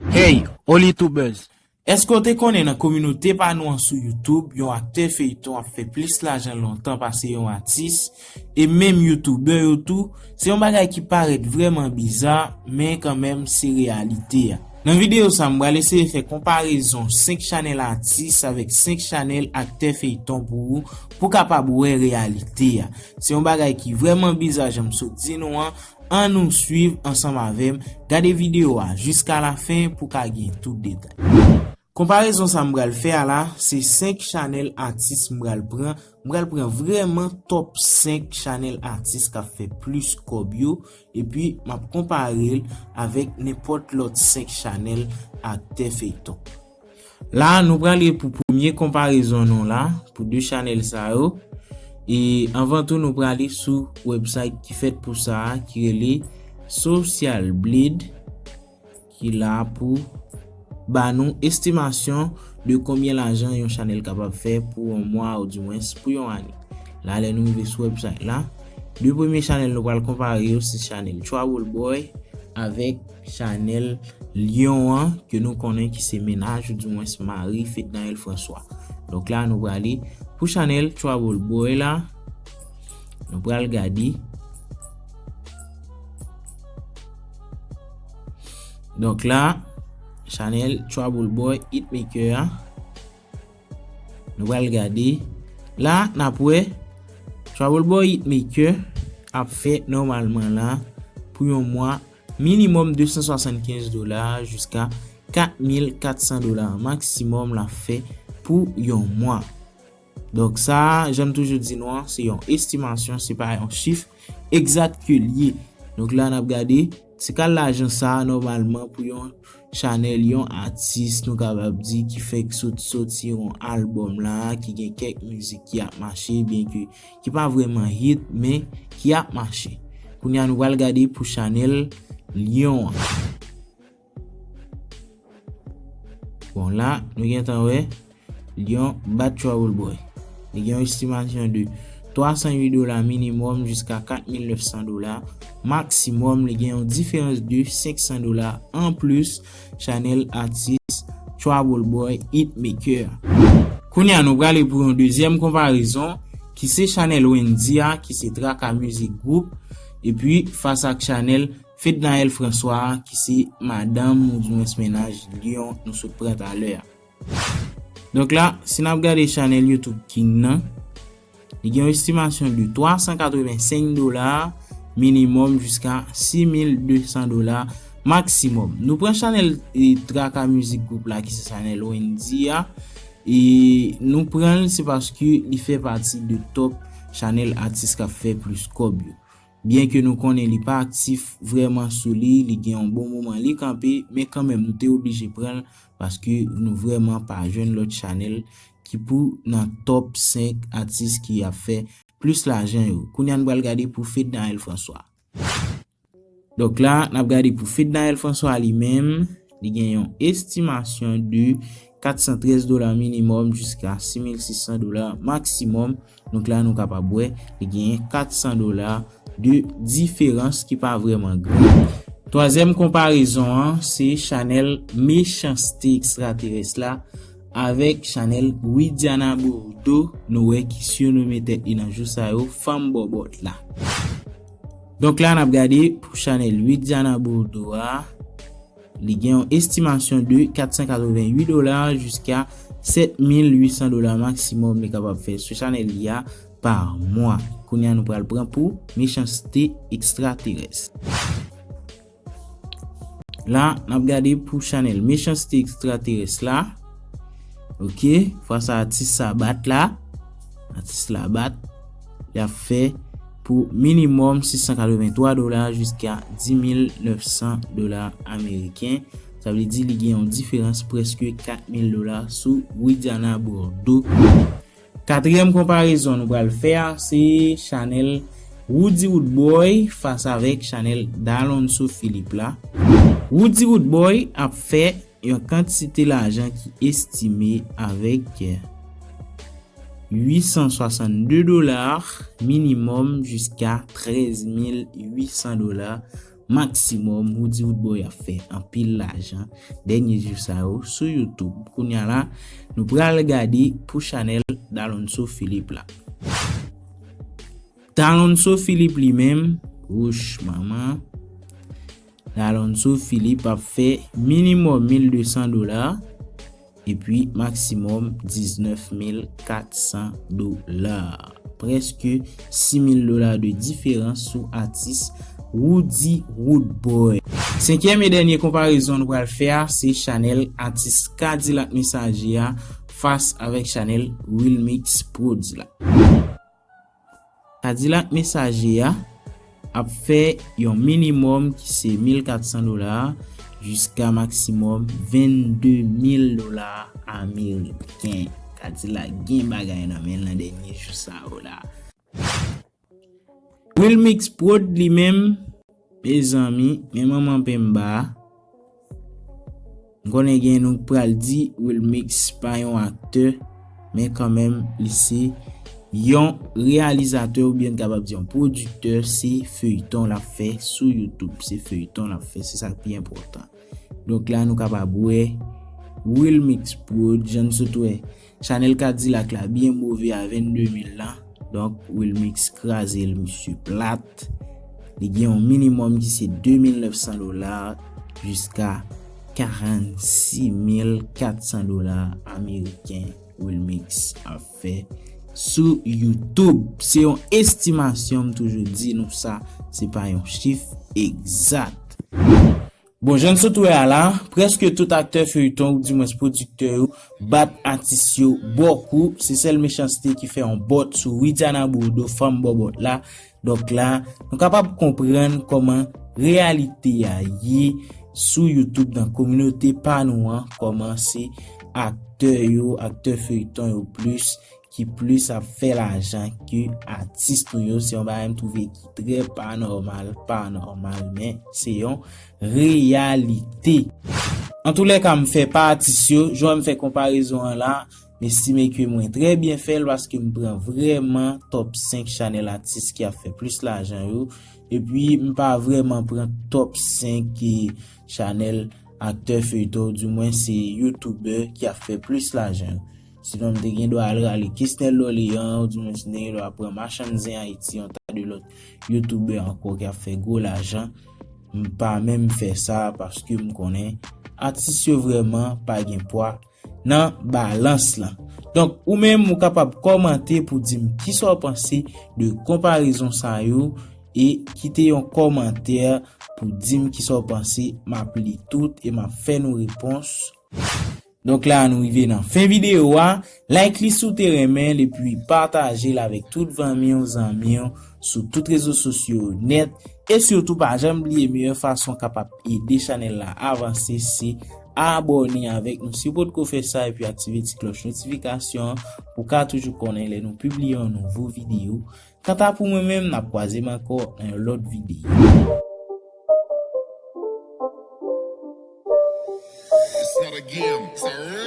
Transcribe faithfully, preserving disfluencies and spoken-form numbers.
Hey, Only Tubers! Èske w te konnen nan kominote pa nou an sou YouTube, yon aktè feyton ap fè plis lajan lontan pase yon atis, e menm youtubè yo tou? Se yon bagay ki parèt vrèman biza, men kanmenm se reyalite a. Nan videyo sa, m pral eseye fè konparezon senk chanèl atis avèk senk chanèl aktè feyton pou ou, pou w kapab wè reyalite a. Se yon bagay ki vrèman biza, jan m sot di nou an. Ann nou swiv ansanm avè m, gade videyo a jiska lafen pou w ka gen tout detay. Konparezon sa m pral fè a la, se senk chanèl atis m pral pran. M pral pran vrèman top senk chanèl atis k ap fè plis kòb yo, epi m ap konpare l avèk nenpòt lòt senk chanèl aktè feyton. La, nou prale pou premye konparezon nou la, pou de chanèl sa yo. E anvan tou, nou prale sou website ki fèt pou sa a, ki rele Social Blade, ki la pou ba nou estimasyon de konbyen lajan yon chanèl kapab fè pou yon mwa, oudimwens pou yon ane. La, lè nou rive sou website la, de premye chanèl nou pral konpare yo, se chanèl Trouble Boy avèk chanèl Lyon an, ke nou konnen ki se mennaj, oudimwens mari Fednaelle François. Donk la, nou prale pou chanèl Trouble Boy la. Nou pral gade. Donk la, chanèl Trouble Boy Hitmaker a. Nou pral gade. La, n ap wè Trouble Boy Hitmaker ap fè nòmalman la pou yon mwa minimòm de san swasannkenz dola jiska kat mil kat san dola maksimòm l ap fè pou yon mwa. Donk sa, jan m toujou di nou an, se yon estimasyon, se pa yon chif egzat ke l ye. Donk la, n ap gade, se kal lajan sa a nòmalman pou yon chanèl, yon atis, nou kapab di, ki fèk sot soti yon albòm la, ki gen kèk mizik ki ap mache, byenke ki pa vrèman hit, men ki ap mache. Kounye a, nou pral gade pou chanèl Lyon an. Bon, la, nou gentan wè Lyon bat Trouble Boy. Li gen yon estimasyon de twa san uit dola minimòm jiska kat mil nèf san dola maksimòm. Li gen yon diferans de senk san dola anplis chanèl atis Trouble Boy Hitmaker. Kounye a, nou prale pou yon dezyèm konparezon, ki se chanèl Wendy a, ki se Traka Music Group, epi fas ak chanèl Fednaelle François, ki se madanm oudimwens mennaj Lyon nou sot pran talè a. Donk la, si n ap gade chanèl YouTube King nan, li gen yon estimasyon de twa san katrevensenk dola minimòm jiska sis mil de san dola maksimòm. Nou pran chanèl, e, Traka Music Group la, ki se chanèl Wendy a, e nou pran l, se paske li fè pati de top chanèl atis k ap fè plis kòb yo. Byenke nou konnen li pa aktif vrèman sou li, li gen yon bon moman li kanpe, men kanmenm nou te oblije pran l paske nou vrèman pa jwenn lòt chanèl ki pou nan top senk atis ki ap fè plis lajan yo. Kounye a nou pral gade pou Fednaelle François. Donk la, n ap gade pou Fednaelle François li menm, li gen yon estimasyon de kat san trèz dola minimòm jiska sis mil sis san dola maksimòm. Donk la, nou kapab wè, li genyen kat san dola de diferans ki pa vrèman gran. Twazyèm konparezon an, se chanèl Mechanste Extraterès la avèk chanèl Widiana Bordeaux, nou wè ki sirnome tèt li nan jou sa yo, Fanm Bòbòt la. Donk la, n ap gade pou chanèl Widiana Bordeaux a, li gen yon estimasyon de kat san katreven uit dola jiska sèt mil uit san dola maksimòm li kapab fè sou chanèl li a pa mwa. Kounye a, nou pral pran pou Mechanste Extraterès. La, n ap gade pou chanèl Mechanste Extraterès la. Ok, fwa sa atis sa bat la. Atis la bat. Li ap fè pou minimòm sis san katreven twa dola jiska dis mil nèf san dola ameriken. Sa vle di li gen yon diferans prèske kat mil dola sou Widiana Bordeaux. Katriyèm konparezon nou pral fè a, se chanèl Roody Roodboy fas avèk chanèl Dalonso Philippe la. Roody Roodboy ap fè yon kantite lajan ki estime avèk uit san swasannde dola minimòm jiska trèz mil uit san dola maksimòm. Roody Roodboy ap fè anpil lajan dènye jou sa yo sou YouTube. Kounye a la, nou pral gade pou chanèl Dalonso Philippe la. Dalonso Philippe li menm, wouch manman, Dalonso Philippe ap fè minimòm mil de san dola, epi maksimòm diznèf mil kat san dola. Prèske sis mil dola de diferans sou atis Roody Roodboy. Senkyèm e dènye konparezon nou pral fè a, se chanèl atis K-Dilak Messager a fas avèk chanèl Wilmix Prodz la. K-Dilak Messager a ap fè yon minimòm ki se mil kat san dola jiska maksimòm vennde mil dola ameriken. K-Dilak gen bagay nan men l nan dènye jou sa yo la. Wilmix Prod li menm, mezanmi, men manman penba a. M konnen gen nou k pral di Wilmix pa yon aktè, men kanmenm li se yon reyalizatè oubyen n kapab di yon pwodiktè, se feyton l ap fè sou YouTube, se feyton l ap fè, se sa k pi enpòtan. Donk la nou kapab wè Wilmix Prod, jan n sot wè, chanèl K-Dilak la byen move a vennde mil la. Donk Wilmix kraze l misye plat. Li gen yon minimòm ki se de mil nèf san dola jiska karannsis mil kat san dola ameriken Wilmix ap fè sou YouTube. Se yon estimasyon, m toujou di nou sa, se pa yon chif egzat. Bon, jan n sot wè a la, prèske tout aktè feyton oudimwens pwodiktè yo bat atis yo bòkou. Se sèl Mechanste ki fè yon bòt sou Widiana Bourdeau, fanm bòbòt la. Donk la, nou kapab konprann kòman reyalite a ye sou YouTube nan kominote pa nou an, kòman se aktè yo, aktè feyton yo plis ki plis ap fè lajan ke atis nou yo. Se yon bagay m twouve ki trè pa nòmal, pa nòmal, men se yon reyalite. Antoulèka, m fè pa atis yo, jan m fè konparezon an la, m estime ke mwen trè byen fè l paske m pran vrèman top senk chanèl atis ki ap fè plis lajan yo. Epi, m pa vrèman pran top senk chanèl aktè feyton, oudimwens se youtubè ki ap fè plis lajan yo. Sinon, m te gen dwa al rale Kesnel Dorlean, oudimwens m te gen dwa pran Machann Zen Ayiti, yon ta de lòt youtubè ankò ki ap fè gwo lajan. M pa menm fè sa paske m konnen atis yo vrèman pa gen pwa nan balans lan. Donk, ou menm, ou kapab kòmante pou di m kisa w panse de konparezon sa yo e kite yon kòmantè pou di m kisa w panse. M ap li tout e m ap fè nou repons. Donk la, nou rive nan fen videyo a. Like li si w te renmen l, epi pataje l avèk tout fanmi w, zanmi w, sou tout rezo sosyo yo nèt. E sitou, pa janm bliye, meyè fason kapab ede chanèl la avanse, se abòne avèk nou. Si w potko fè sa, epi aktive ti klòch notifikasyon an, pou w ka toujou konnen lè nou pibliye yon nouvo videyo. Kanta pou mwen menm, n ap kwaze m ankò nan yon lòt videyo. It's not a game, it's a